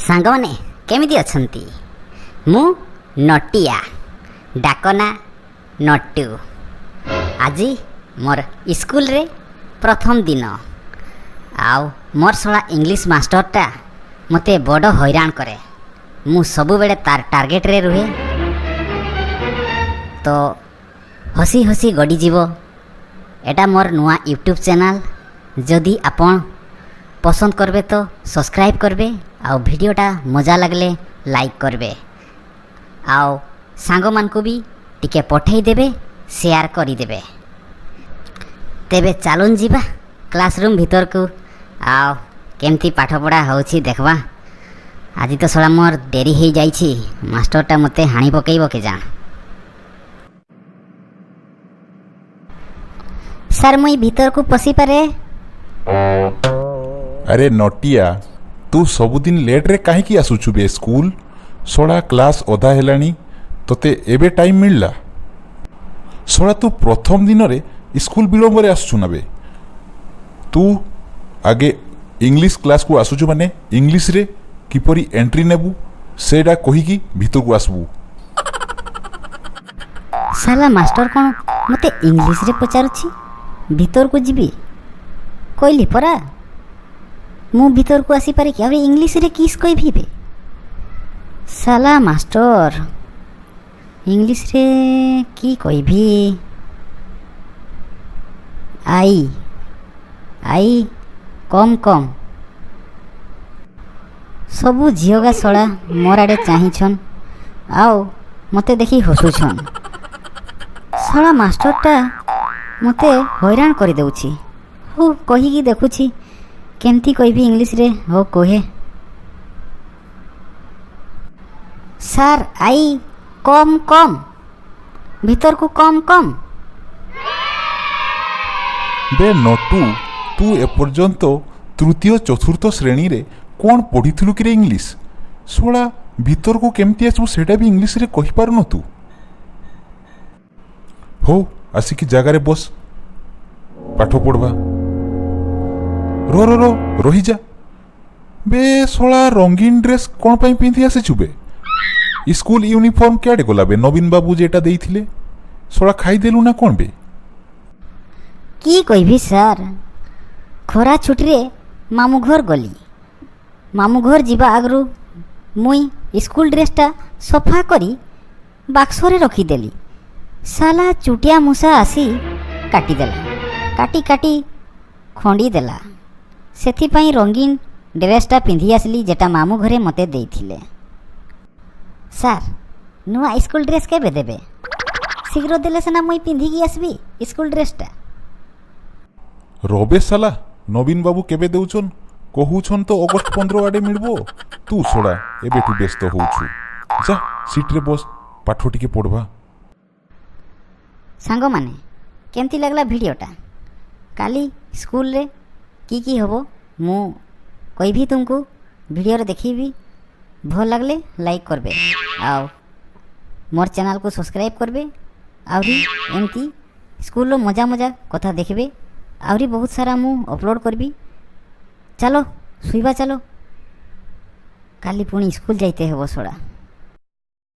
ସାଙ୍ଗମାନେ, କେମିତି ଅଛନ୍ତି? ମୁଁ ନଟିଆ, ଡାକନା ନଟୁ। ଆଜି ମୋର ସ୍କୁଲରେ ପ୍ରଥମ ଦିନ। ଆଉ ମୋର ଶଳା ଇଂଲିଶ ମାଷ୍ଟରଟା ମୋତେ ବଡ଼ ହଇରାଣ କରେ। ମୁଁ ସବୁବେଳେ ତାର ଟାର୍ଗେଟରେ ରୁହେ। ତ ହସି ହସି ଗଡ଼ିଯିବ। ଏଟା ମୋର ନୂଆ ୟୁଟ୍ୟୁବ୍ ଚ୍ୟାନେଲ୍। ଯଦି ଆପଣ ପସନ୍ଦ କରବେ ତ ସବସ୍କ୍ରାଇବ୍ କରବେ, ଆଉ ଭିଡ଼ିଓଟା ମଜା ଲାଗଲେ ଲାଇକ୍ କରବେ, ଆଉ ସାଙ୍ଗମାନଙ୍କୁ ବି ଟିକେ ପଠେଇଦେବେ, ସେୟାର କରିଦେବେ। ତେବେ ଚାଲୁନ୍ ଯିବା କ୍ଲାସରୁମ୍ ଭିତରକୁ, ଆଉ କେମିତି ପାଠପଢ଼ା ହେଉଛି ଦେଖବା। ଆଜି ତ ଶଳା ମୋର ଡେରି ହେଇଯାଇଛି। ମାଷ୍ଟରଟା ମୋତେ ହାଣି ପକେଇବ କେଜାଣ। ସାର୍, ମୁଇଁ ଭିତରକୁ ପଶିପାରେ? ଆରେ ନଟିଆ, ତୁ ସବୁଦିନ ଲେଟ୍ରେ କାହିଁକି ଆସୁଛୁ ବେ ସ୍କୁଲ? ଶଳା, କ୍ଲାସ୍ ଅଧା ହେଲାଣି, ତୋତେ ଏବେ ଟାଇମ୍ ମିଳିଲା? ଶଳା, ତୁ ପ୍ରଥମ ଦିନରେ ସ୍କୁଲ ବିଳମ୍ବରେ ଆସୁଛୁ ନା ବେ? ତୁ ଆଗେ ଇଂଲିଶ କ୍ଲାସ୍କୁ ଆସୁଛୁ ମାନେ ଇଂଲିଶରେ କିପରି ଏଣ୍ଟ୍ରି ନେବୁ, ସେଇଟା କହିକି ଭିତରକୁ ଆସିବୁ। ସାଲା ମାଷ୍ଟର କ'ଣ ମୋତେ ଇଂଲିଶରେ ପଚାରୁଛି ଭିତରକୁ ଯିବି? କହିଲି ପରା, ମୁଁ ଭିତରକୁ ଆସିପାରେ କି? ଆହୁରି ଇଂଲିଶରେ କିସ୍ କହିବି ବେ? ସାଲା ମାଷ୍ଟର, ଇଂଲିଶରେ କି କହିବି? I come come. ସବୁ ଝିଅଗା ଶଳା ମୋର ଆଡ଼େ ଚାହିଁଛନ୍ ଆଉ ମୋତେ ଦେଖି ହସୁଛନ୍। ଶଳା ମାଷ୍ଟରଟା ମୋତେ ହଇରାଣ କରିଦେଉଛି। ହଉ, କହିକି ଦେଖୁଛି। କେମିତି କହିବି ଇଂଲିଶରେ? ହଉ, କୁହେ। ସାର୍, I କମ୍ କମ୍, ଭିତରକୁ କମ୍ କମ୍। ବେ ନଟୁ, ତୁ ଏପର୍ଯ୍ୟନ୍ତ ତୃତୀୟ ଚତୁର୍ଥ ଶ୍ରେଣୀରେ କ'ଣ ପଢ଼ିଥିଲୁ କିରେ ଇଂଲିଶ? ଶଳା, ଭିତରକୁ କେମିତି ଆସିବୁ, ସେଇଟା ବି ଇଂଲିଶରେ କହିପାରୁନୁ ତୁ? ହଉ, ଆସିକି ଜାଗାରେ ବସ, ପାଠ ପଢ଼ବା। ରୋ ରୋ ରୋ, ରହିଯା ବେ। ଶଳା, ରଙ୍ଗୀନ ଡ୍ରେସ୍ କ'ଣ ପାଇଁ ପିନ୍ଧି ଆସିଛୁ ବେ? ସ୍କୁଲ ୟୁନିଫର୍ମ କ୍ୟାଡ଼େ ଗଲା ବେ? ନବୀନ ବାବୁ ଯେଟା ଦେଇଥିଲେ, ଶଳା, ଖାଇଦେଲୁ ନା କ'ଣ ବେ? କି କହିବି ସାର୍, ଖରା ଛୁଟିରେ ମାମୁଁ ଘର ଗଲି। ମାମୁଁ ଘର ଯିବା ଆଗରୁ ମୁଇଁ ସ୍କୁଲ ଡ୍ରେସ୍ଟା ସଫା କରି ବାକ୍ସରେ ରଖିଦେଲି। ସାଲା ଚୁଟିଆ ମୂଷା ଆସି କାଟିଦେଲା, କାଟି କାଟି ଖଣ୍ଡି ଦେଲା। ସେଥିପାଇଁ ରଙ୍ଗୀନ ଡ୍ରେସ୍ଟା ପିନ୍ଧି ଆସିଲି, ଯେଟା ମାମୁଁ ଘରେ ମୋତେ ଦେଇଥିଲେ। ସାର୍, ନୂଆ ସ୍କୁଲ ଡ୍ରେସ୍ କେବେ ଦେବେ? ଶୀଘ୍ର ଦେଲେ ସିନା ମୁଇଁ ପିନ୍ଧିକି ଆସିବି ସ୍କୁଲ ଡ୍ରେସ୍ଟା। ରବେ ସାଲା, ନବୀନ ବାବୁ କେବେ ଦେଉଛନ୍? କହୁଛନ୍ ତ ଅଗଷ୍ଟ 15 ଆଡ଼େ ମିଳିବ। ତୁ ଶଳା ଏବେଠୁ ବ୍ୟସ୍ତ ହଉଛୁ। ଯା, ସିଟ୍ରେ ବସ, ପାଠ ଟିକେ ପଢ଼ବା। ସାଙ୍ଗମାନେ, କେମିତି ଲାଗିଲା ଭିଡ଼ିଓଟା? କାଲି ସ୍କୁଲରେ କି କି ହେବ, ମୁଁ କହିବି ତୁମକୁ, ଭିଡ଼ିଓରେ ଦେଖେଇବି। ଭଲ ଲାଗିଲେ ଲାଇକ୍ କରିବେ ଆଉ ମୋର ଚ୍ୟାନେଲକୁ ସବସ୍କ୍ରାଇବ୍ କରିବେ। ଆହୁରି ଏମିତି ସ୍କୁଲର ମଜା ମଜା କଥା ଦେଖିବେ। ଆହୁରି ବହୁତ ସାରା ମୁଁ ଅପଲୋଡ଼ କରିବି। ଚାଲ ଶୋଇବା ଚାଲ, କାଲି ପୁଣି ସ୍କୁଲ ଯାଇତେ ହେବ ଶଳା।